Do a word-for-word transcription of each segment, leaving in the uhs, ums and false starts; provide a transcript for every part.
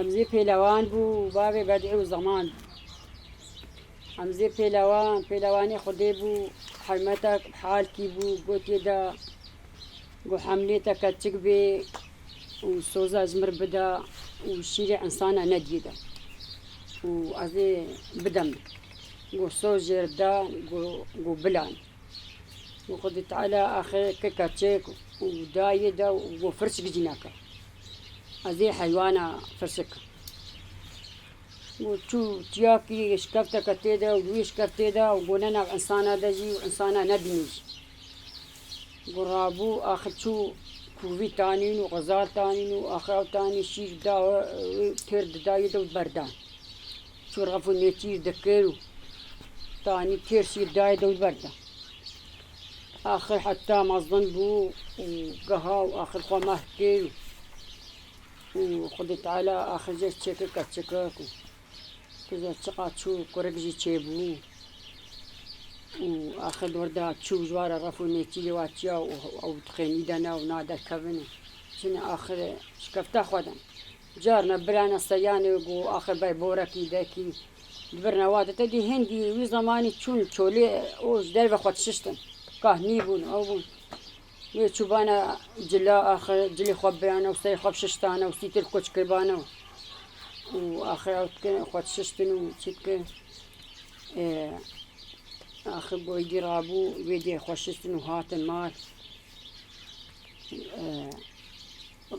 Hemzê pêlewan bû, bavê Bedî û Zeman bû. Hemzê pêlewan, pêlewanê Xwedê bû, heymetek halkî bû, gotê de, got, "Hemlê te keçik bê û soza ji mir bide û şîrê insana nediyê de û ez ê bide min." Got, "Soz jê re da." Got, got, "Bila." Got, "Xwedê Teala axir ke keçik û dayê de û got, 'Firsik jî neke. Ez ê heywana firsik." Got, çû çiyakî şikefteke tê de û di wê şikeftê de û got, "Ne nav insana de jî û insana nebînî jî." Got, rabû axir çû kûvî tanîn û xizar tanîn û axir ew tanî şîr da, wê têr didayê de û berdan. Çû ref û nêçîr dikir û tanî têr şîr dayê de û berdan. Axir heta mezin bû û geha û axir xwe meh kir û Xwedê Teala axir jê çêkir keçikek û Kuzê çiqa çû, kurik jî çêbû. Û axir dor de çû ji wara ref û nêçîrê wa çiya û ew dixênî de ne û naderkevin û çine axir şikefta xwe de. Carna birana seyanê û got, "Axir ber borekî dekî." Di birna wa de te dî hindî wî zemanî çûn çolê û ji derve xwe dişiştin. Kahnî bûn, ew bûn. Wê çûbana cila axir, cilê xwe birana û serê xwe bişiştana û sîtir koç kiribana û axir ew dikin, xwe dişiştin û çi dikin. E, axir goydî rabû, wê dê xwe şiştin û hatin mal. E,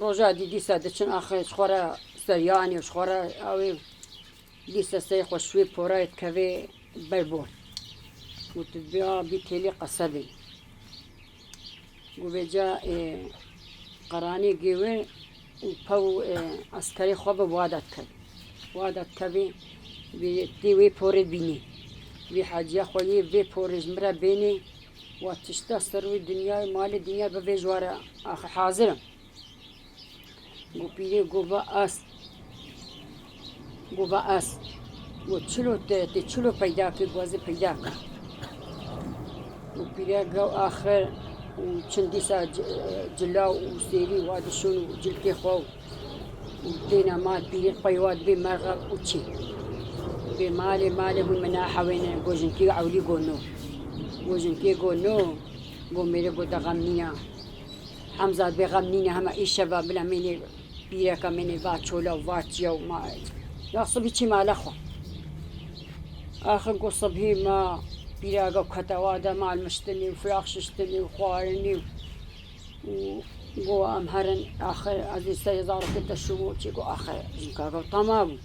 roja dî dîsa diçin axir ji xwe re seryanê û ji xwe re ew ê Dîsa sey xwe şûyê porayê dikevê ber bor. Û tu bî, bî têlê qesebê. Û vêca, e, qeranê gêwir û pew, e, eskerê xwe bi wada dikevê. Wada dikevê, vê tê wê porê bînê. Vê heciya xwe yê vê porê ji min re bênê, wa tişta ser wê dinyayê, malê dinya bivê ji wara axir hazir im. Got pîrê, got va ez. Got va ez. Got çilo te, tê çilo peyda kir, got ez ê peyda kim. Got pîre gew axir û çin dîsa ci-, cila û sêrî wa dişon û cilkê xwe û têna mal pîrê qey wa dibê merxa û çê. Bê malê, malê hûn min nahewêne, got jinkê ewlî got no. Got jinkê got no, got mêrê got de xem nîna. Hemza bêxem nîne, hema îşeva bila mênê pîreka mênê va çola û va çiya û ma. Ya sibî çî mala xwe. Axir got sibhî ma pîreka kete wa de mal miştinê û firax şiştinê û xwarinê û got em herin axir ez ê serê zarokê te şûmo çê got axir jinkaka tema bû.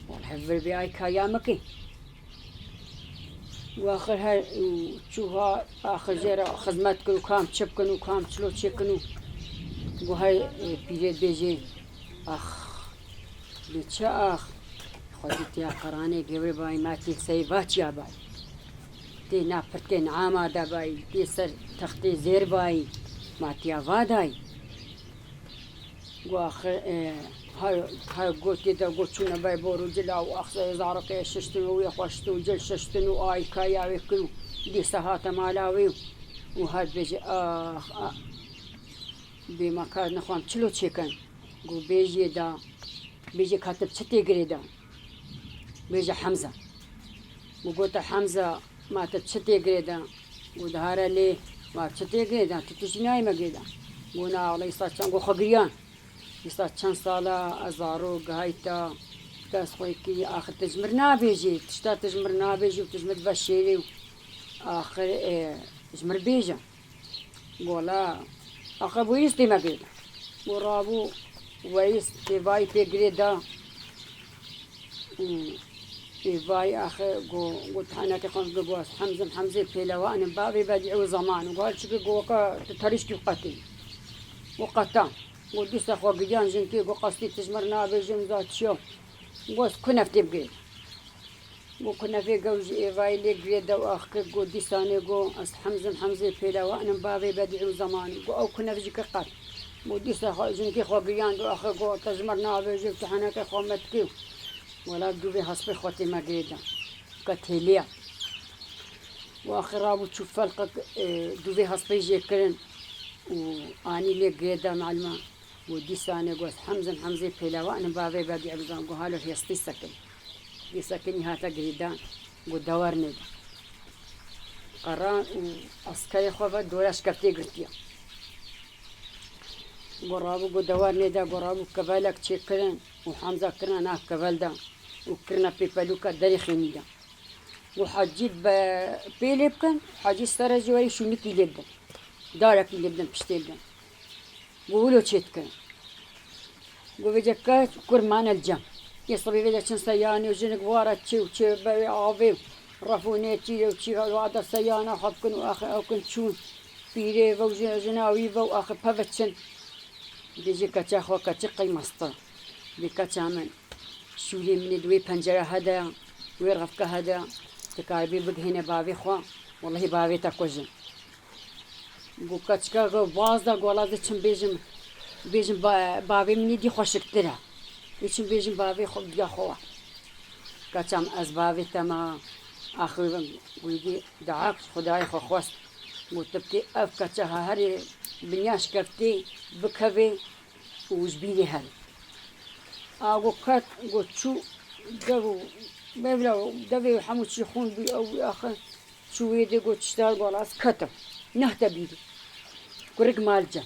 Wal hev vir bê ay kaya min kê. Û axir her, û çû ha, axir jê re xizmet kir û kam çi bikin û kam çilo çêkin û got hey, e, pîrê dibêjê, ax, dê çi ax? Xwedî tiya qeranê gewre bayî, ma tê sey va çiya bayî. Tê na pirtê niama de bayî, tê ser textê zêr bayî, ma tiya va dayî. Got axir, e, her, her gotê de got çûne ber bor û cila û axseyê zarokê şiştin û wê xwe şiştin û cil şiştin û ayîkaya wê kir û dîsa hate mala wê û her dibêje, ax, ax, bê ma kar nexwam çilo çêkin. Got bêjê da, bêjê ka tu bi çi tê girê da? Bêje Hemza. Got gote Hemza, ma tu çi tê girê da? Got dihare lê, ma çi tê girê da? Tu tiştî nayê me girê da. Got na, wela îsa çend, got xwe giriyan. Îsa çend sala ez zarok gihayta, kes xwe kî, axir tu ji mir nabêjî, tişta tu ji mir nabêjî û tu ji mir ve şêrê û axir, e, ji mir bêje. Got wela, axir bû wîst tê me girê da. Got rabû, weyîst tê vayî pê girê da. Û ê vayî axir got, got henekê xwe got, got Hemzim, Hemzê pêlewan im, bavê Bedî û Zeman im. Got çike got weka tu terîşkî qetî. Got qeta. Got dîsa xwe giyan jinkê got qestî tu ji mir nabêjim za çiyo. Got kunef tê bigirê. Got kunefê gew ji êvayî lê girê de û ax kir, got dîsanê got ez Hemzim, Hemzê pêlewan im, bavê Bedî û Zeman im. Got ew kunef jî kir qet. Got dîsa xwe, jinkê xwe giriyan got axir got te ji mir nabêjim, tu henekê xwe me dikî. Wela dûvê hespê xwe tê me girê de. Ke têliya. Û axir rabû çû felqek, e, dûvê hespê jê kirin û anî lê girê de malima. Got, dîsanê got, Hemzin, Hemzê pêlewa in bavê be dî Hemzan, got, halo hêstî sekin. Dî sekinî hate girêdan, got, dewar nêde. Qeran û eskerê xwe ve dora şkeftê girtiye. Got, rabû, got, dewar nêde, got, rabû kevelek çêkirin û Hemza kirine nav kevel de û kirine pêpelûka derê xênî de. Got, hecî be pêlê bikin, hecî sere jî werî şûnikî lê bidin. Darekî lê bidin, piştê bidin. Got, wilo çê dikin. Got, vêce keç û kur mane li cem. Yê sibê vêce çin seyanê û jinik wara çê û çê berê avê û ref û nê çî û çî wada seyana xwe bikin û axir ew kin çûn pîrê ve û jin-, jina wî ve û axir peve çin. Dê jê keça xwe, keçik qey mesta. Dê keça min, şûlê min ê di wê pencere hede, wê revke hede, tu karibî bigihîne bavê xwe, wellehî bavê te kujin. Got, keçika got, baz da, got, wela ez ê çim bêjim, bêjim ba-, bavê min ê dî xweşiktir e. Ê çim bêjim bavê xwe, biya xwe we. Keça min, ez bavê te me, axir wî dî dua Xwedayê xwe xwest. Got, tu bikê ev keça ha herê binya şkeftê bikevê û ji bîrê herê. A got, ket, got, çû dev û mevla û devê hemû çî xûn bû, ew axir çû wê dê, got, çi te, got, ez ketim. Nehte bîrî. Kurik mal cem.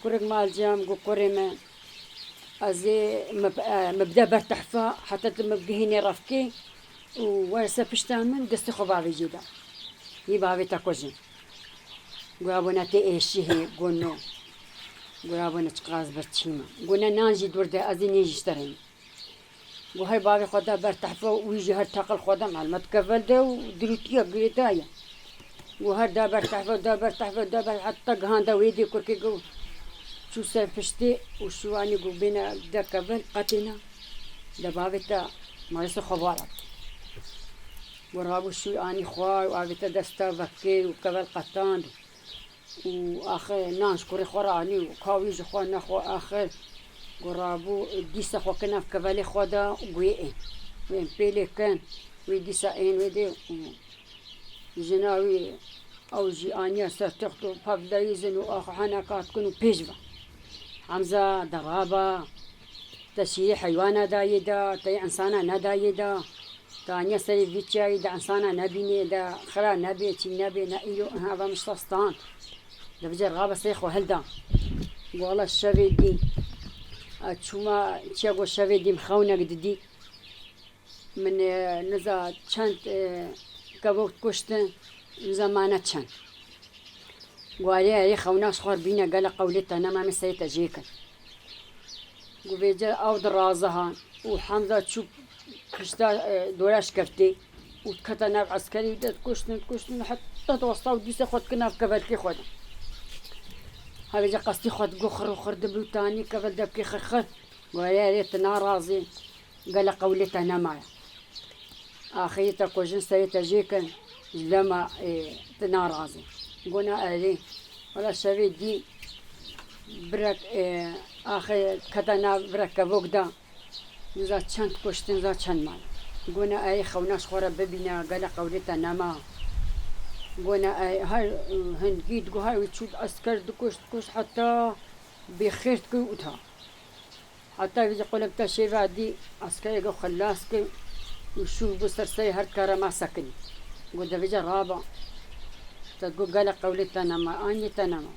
Kurik mal cem, got, kurê me, ez ê me, e, me bide ber tehfa, heta tu me bigihînê revkê û were ser pişta min, destê xwe bavê jê de. Yê bavê te kujin. Got, abone tê êşî hê, got, no. Got, abone çiqas birçî me. Got, ne nan jî dûr de, ez ê nê jî ji te re yim. Got, her bavê xwe da ber tehfe û wî jî her teqil xwe da, malûm e, di kevel de û dirûtiya girêdaye. Got, her da ber tehfe, da ber tehfe, da ber, heta gihanda wê dê kurkê got, çû ser piştê û şû anî got, bêne de kevel qetêne, de bavê te malê ser xwe vala. Got, rabû şû anî xwar û avê te desta vekê û kevel qetand. Û axir nan ji kurê xwe re anî û ka wî ji xwe nexwe axir got, rabû dîsa xwe kir nav kevelê xwe de û got, ên, wê pêlê kin, wê dîsa ên wê dê û jina wî ew jî aniye ser text û pevdeyîzin û axir heneka dikin û pêş ve. Hemza de raba, te şîrê heywana dayê de, te yê insana nedayê de. Taniya serê vî çiyayî de insana nebînê, de xira nebê, çî nebê, ne îro, ha, va min şta stand. De vêce rabe serê xwe hilda. Got, wela şevê dî, a, çûma çiya got, şevê dî min xewnek didî. Min, e, niza çend, e, kevok kuştin, niza mane çend. Got, erê, erê, xewna ji xwe re bîne, gele qewlê te nema, min serê te jê kin. Got, vêce ew di razihan û Hemza çû pişta, e, dora şkeftê û dikete nav eskerî de dikuştin, dikuştin, heta di westa û dîsa xwe dikir nav kevelkê xwe de. Hevêce qestî xwe digot, xir û xir dibû tanî, kevel de bikê xir xir. Got, erê, erê, tu narazî, gele qewlê te nemaye. Axirî te kujin serê te jê kin, ji lema, ê, tu narazî. Gona erê. Wela şevê dî birek, ê, axir kete nav birek kevok da. Niza çend kuştin, niza çend mal. Gona erê xewna ji xwe re bibîne, gele qewlê te nema. Gona erê her, ê, hingî digot her wî çû esker dikuşt, dikuşt heta bêxêr dikir û ta. Heta vêce qulep te şêva dî, eskerê got xilas kir û şû bû ser serê her kara ma sekinî. Got, de vêce raba. Te got, gele qewlê te nema, anî te nema.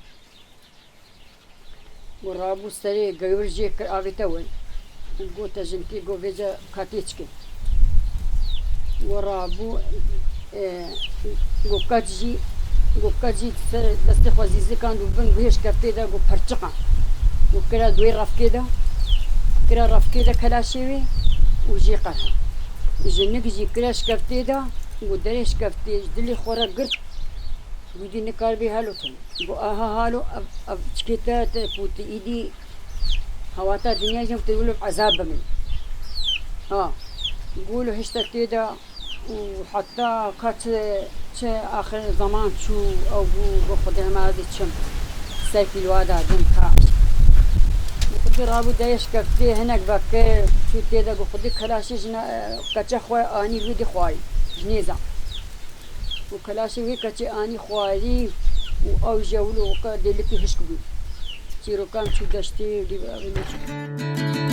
Got, rabû serê gewir jê kir, avê te we. Got, te jinkê, got, vêce katê çike. Got, rabû, e, got, keç jî, got, keç jî ser destê xwe zîzikand û bin guhê şkeftê de, got, perçiqand. Got, kira di wê revkê de, kira revkê de kelaşê wê û jê qerha. Jinik jî kira şkeftê de, got, derê şkeftê ji dilê xwe re girt, wî dî nikaribî helo kin. Got, aha halo, ev, ev çikê te, te ku tu îdî hawata dinya jî tu wilo ezab bimî. Ha, got, wilo hişte tê de û heta ka çi, çi axir zeman çû, ew bû, got, Xwedê hema ez ê çim. Sey pîlwa da din ka. Xwedê rabû derê şkeftê hinek vekir, çû tê de, got, Xwedê kelaşê jina, e, keça xwe anî wî dî xwarî. Ji nêza. Û kelaşê wê keçê anî xwarî û ew jî wilo weke dêlikî hişk bû. Çîrokan çû deştê, dî bira bê neçû.